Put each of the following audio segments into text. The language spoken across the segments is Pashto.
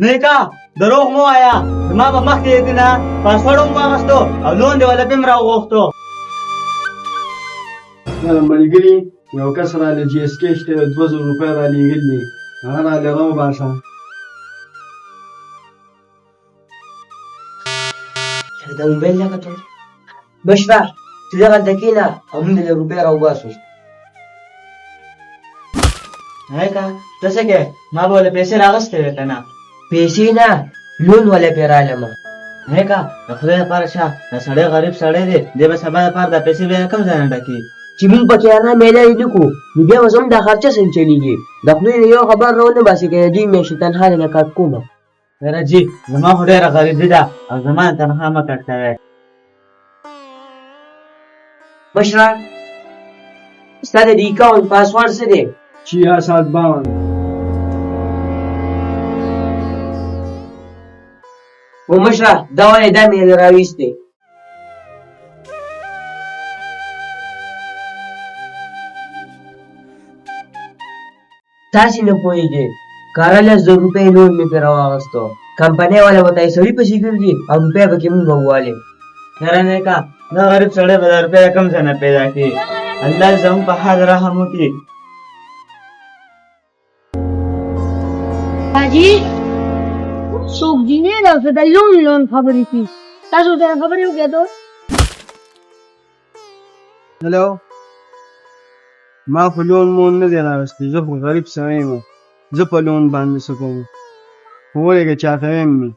نیکه دروغ مه وایه، زما په مخ کې دې نه پاسورډ هم واخیستو او لون دې وله پې هم راوغوښتو. ملګري یو کس راله جي اس کیش ته یو 2000 روپۍ رالېږلي دي، هغه راله راوباسه. دا موبایل لکه ته مشره ته دغلته کښېنه او موږ له روپۍ راوباسو. نیکه ته څه کوې؟ ما به ولې پیسې راغستې وې که نه؟ پیسې نه، لون ولې پرې رالم. نیکه د خدای لپاره شه، دا سړی غریب سړی دی، دی به سبا لپاره دا پیسې بیا کوم ځای نه ډکوي. چې موږ پکې ارام میله نه کړو نو بیا به زموږ دا خرچه څنګه چلېږي؟ د خدای نه یو خبر راونه باسې که نه دوی میاشتې تنخوا درنه کټ کومه. یاره جي زما خو ډېره غریبي ده او زما تنخوا مه کټ کوئ. مشره ستا د دې اکاونټ پاسورډ څه دی؟ 6652. و مشره دا ولې دا مې راویستې؟ تاسې نه پوهېږئ، کاره 10,000 روپۍ لون مې پرې راواخیستو، کمپنۍ والا به تاسې سړي پسې ګرځي او روپۍ پکې موږ ووالې. یاره نیکه دا غریب سړی به دا روپۍ له کوم ځای نه پیدا کړي؟ الله دې زموږ په حال رحم وکړي. حاجي څوک جینۍ ده او څه د لون لون خبرې کوي، تاسو سره خبرې وکړې ته؟ هلو، ما خو لون مون نه دی راوستی، زه خو غریب سړی یم، زه په لون باندې څه کوم؟ خو ولېږه چاته ویم مې.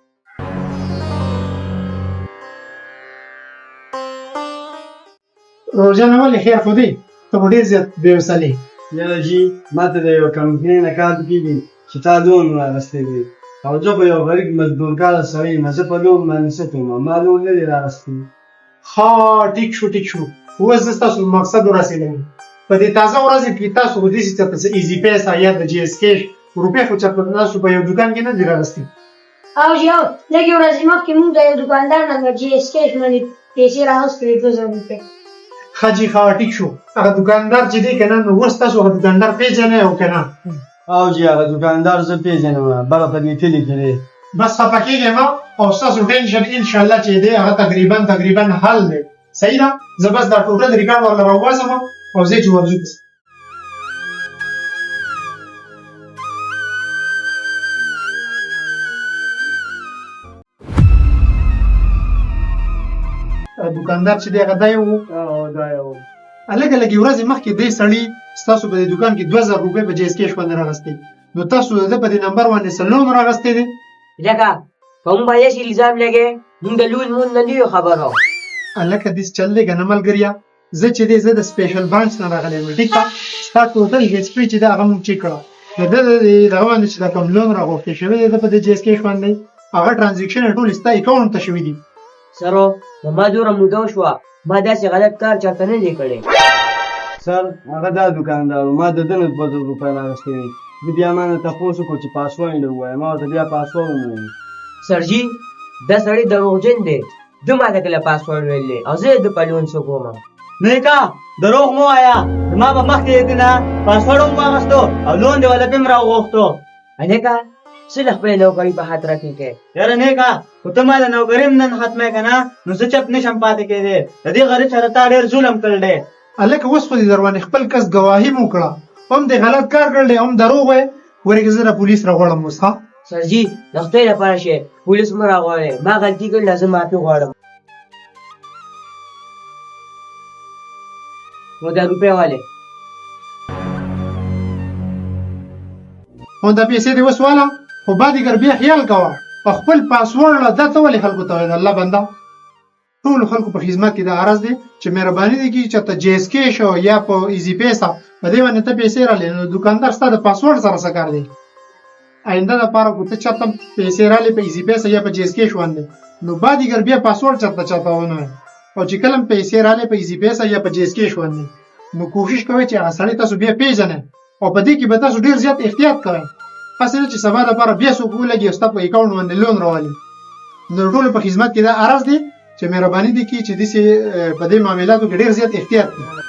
روژه نه ولې خیر خو دی، ته خو ډېر زیات بې حوصلې. یاره جي ما ته د یوه کمپنۍ نه کال کېږي چې تا لون راغستی دی او زه خو یو غریب مزدورکاره سړی یم، زه په لون باندې څه کوم؟ ما لون نه دی راغستی. ښه ټیک شو ټیک شو، اوس زه ستاسو په مقصد ورسېدم. په دې تازه ورځو کې تاسو خو داسې چېرته څه ایزي پیسه یا د جي اس کیش روپۍ خو چېرته تاسو په یو دوکان کې نه دي راغستي؟ او جي او، لږې ورځې مخکې موږ د یو دوکاندار نه په جي اس کیش باندې پیسې راغستې وې 2000 روپۍ. ښه جي ښه ټیک شو، هغه دوکاندار چې دی که نه نو اوس تاسو هغه دوکاندار پېژنئ او که نه؟ او جي هغه دوکاندار زه پېژنم، بره په دې کلي کې دی. بس خفه کېږئ مه او ستاسو ټینشن انشاءالله چې دی هغه تقریبا تقریبا حل دی. صحیح ده، زه بس دا ټوټل ریکارډ ورله راوباسم او زه چې ورځو پسې. دکاندار چې دی هغه دی وو؟ او دی وو. هلکه لږې ورځې مخکې دې سړي ستاسو په دې دوکان کې 2000 روپۍ په جیز کیش باندې راغستې، نو تاسو د ده په دې نمبر باندې څه لون راغستی دی؟ لکه په موږ باندې داسې الزام لګوې، موږ د لون مون نه نه یو خبر. هلکه داسې چل دی که نه ملګریه، زه چې دی زه د سپیشل برانچ نه راغلی یم، ټیک ده، ستا ټوټل هیسټري چې ده هغه موږ چیک کړه، د ده د دغه باندې چې دا کوم لون راغوښتی شوی دی ده په دې جیز کیش باندې هغه ټرانزیکشن ټول ستا اکاونټ ته شوي دي. سرو د ما دومره موده وشوه، ما داسې غلط کار چاته نه دی کړی. سر هغه دا دوکاندار و، ما د ده نه 2000 روپۍ راغستې وې، ده بیا ما نه تپوس وکړو چې پاسورډ یې ووایه، ما ورته بیا پاسورډ وویل. سرجي دا سړی دروغجن دی، ده ما ته کله پاسورډ ویلی دی او زه د ده په لون څه کوم؟ نیکه دروغ مه وایه، زما په مخ کې دې نه پاسورډ هم واخیستو او لون دې وله پې هم راوغوښتو. هلکه څه له خپلې نوکرۍ په خاطر کې کوې؟ یاره نیکه خو ته ما د نوکرۍ هم نن ختمه که نه نو زه چپ نه شم پاتې کېدی، د دې غریب سره تا ډېر ظلم کړی دی. هلکه اوس خو دې درباندې خپل کس ګواهي هم وکړه، هم دې غلط کار کړی دی هم دروغ وایې، ورېږه زه د پولیس راغواړم اوس. ښه سرجي د خدای لپاره شی پولیس مه راغواړئ، ما غلطي کړې ده، زه معافي غواړم. نو دا روپۍ والې. نو دا پیسې دې اوس واله، خو بعد ګر بیا خیال کوه او خپل پاسورډ له دا ته ولې خلکو ته وایې؟ د الله بنده، ټولو خلکو په خدمت کې دا عرض دی چې مهرباني دې کیږي چې ته جیس کیش او یا په ایزي پیسه په دې باندې ته پیسې رالې نو دکاندار ستا د پاسورډ سره څه کار دی؟ آینده لپاره که ته چېرته پیسې رالې په ایزي پیسه یا په جیس کیش باندې نو بعد ګر بیا پاسورډ چېرته چاته ونه وایې، او چې کله پیسې رالې په ایزي پیسه یا په جیس کیش باندې نو کوشش کوئ چې هغه سړی تاسو بیا پیژنئ او په دې کې به تاسو ډېر زیات احتیاط کوئ، هسې نه چې سبا دپاره بیا څوک ولګي او ستا په اکاونټ باندې لون راولي. نو ټولو په خدمت کې دا عرض دی چې مهرباني دې کړي چې داسې په دې معاملاتو کې ډېر زیات احتیاط کوي.